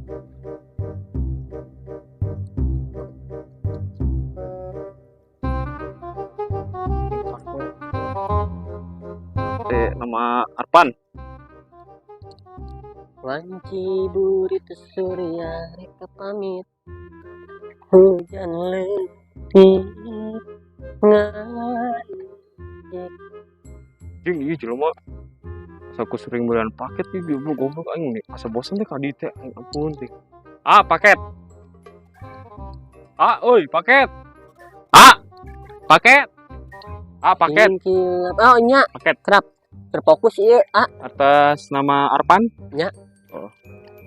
Eh, nama Arpan. Wanci burit surya rek pamit, hujan leutik ngarik. Jeung ieu jelema asa aku sering belian paket ieu, goblok goblok aing nih. Asa bosen teh ka dieu teh, aing ampun teh. Ah, paket. Ah, oi, paket. Ah, paket. Ah, paket. Kilap. Oh nya. Paket. Kerap terfokus ieu, ah. Atas nama Arpan? Nya. Oh.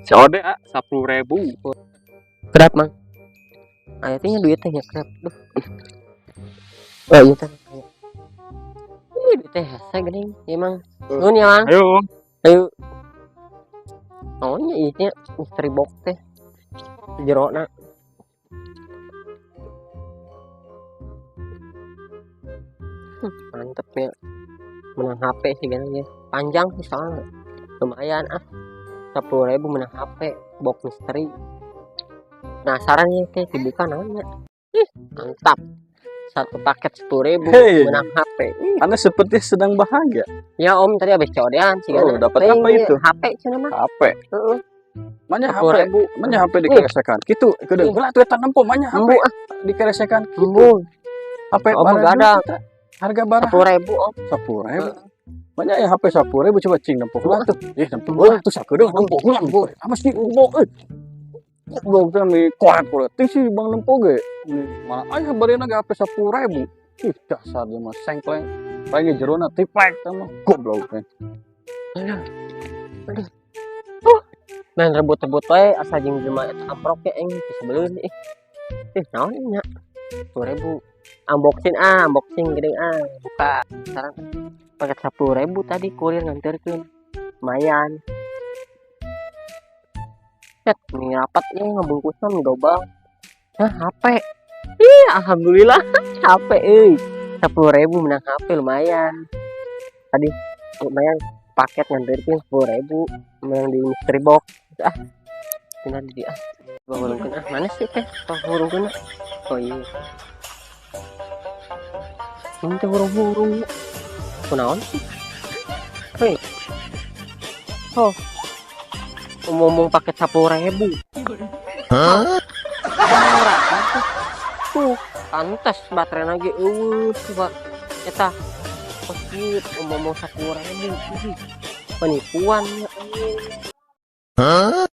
COD, ah, 10.000. Kerap, Mang. Aya teh nya duit teh nya kerap. Duh. Oh iya teh. Ih, duit teh hese geuning ieu, Mang. Nuhun ya, Mang. Ayo. Ayo. Oh nya ieu nya mystery box teh. Jerona. Mantep ya. Menang HP sih kan ya. Panjang sih soalnya. Lumayan ah. 10.000 menang HP box misteri. Penasaran ya kayak dibuka namanya. Ih, mantap. Satu paket 10.000 Hei. Menang HP. Ih. Anda seperti sedang bahagia. Ya Om, tadi habis COD-an sih kan. Oh, dapat apa itu? HP cenah mah. HP. Heeh. Mana HP? 10.000. Mana HP dikeresekan? Gitu, kudu heula tuh eta nempo mana HP Embu ah, dikeresekan gitu. Embu. HP Om barang gak ada. eta. Harga barang 10.000 Om. 10.000. Banyak ya HP 10.000, coba cing nempo heula tuh. Ih, nempo heula tuh sakedeung nempo heula nempo. Apa sih goblok euy. Goblok teh mi koret-koret. Ting si Bang nempo ge. Mana aya barina ge HP 10.000. Ih, dasar dia mah sengkleng. Paling jerona triplek teh mah goblok teh. Aduh. Aduh. Oh. Main rebut-rebut wae asa jeung jelema eta amprok ge aing disebeleun ih. Ih, naon ieu nya? 10.000. Unboxing ah, unboxing geuning ah, buka. Sekarang paket 10.000 tadi kurir nganterkeun. Lumayan. Set, ini rapat ya ngebungkusnya mie dobel. Nah, HP. Ih, alhamdulillah HP euy. 10.000 menang HP lumayan. Tadi lumayan paket nganterkeun 10.000 menang di mystery box. Ah. Tinggal di ah. Bawa hurungkeun ah, mana sih teh? Bawa hurungkeun ah. Oh iya. Ini teh hurung-hurung. Kunaon sih? Hei. Oh. Ngomong paket 10.000. Hah? Tuh, pantes baterai lagi eueuh coba. Eta. Oh, ieu ngomong 10.000. Ih, penipuan ya. Hah?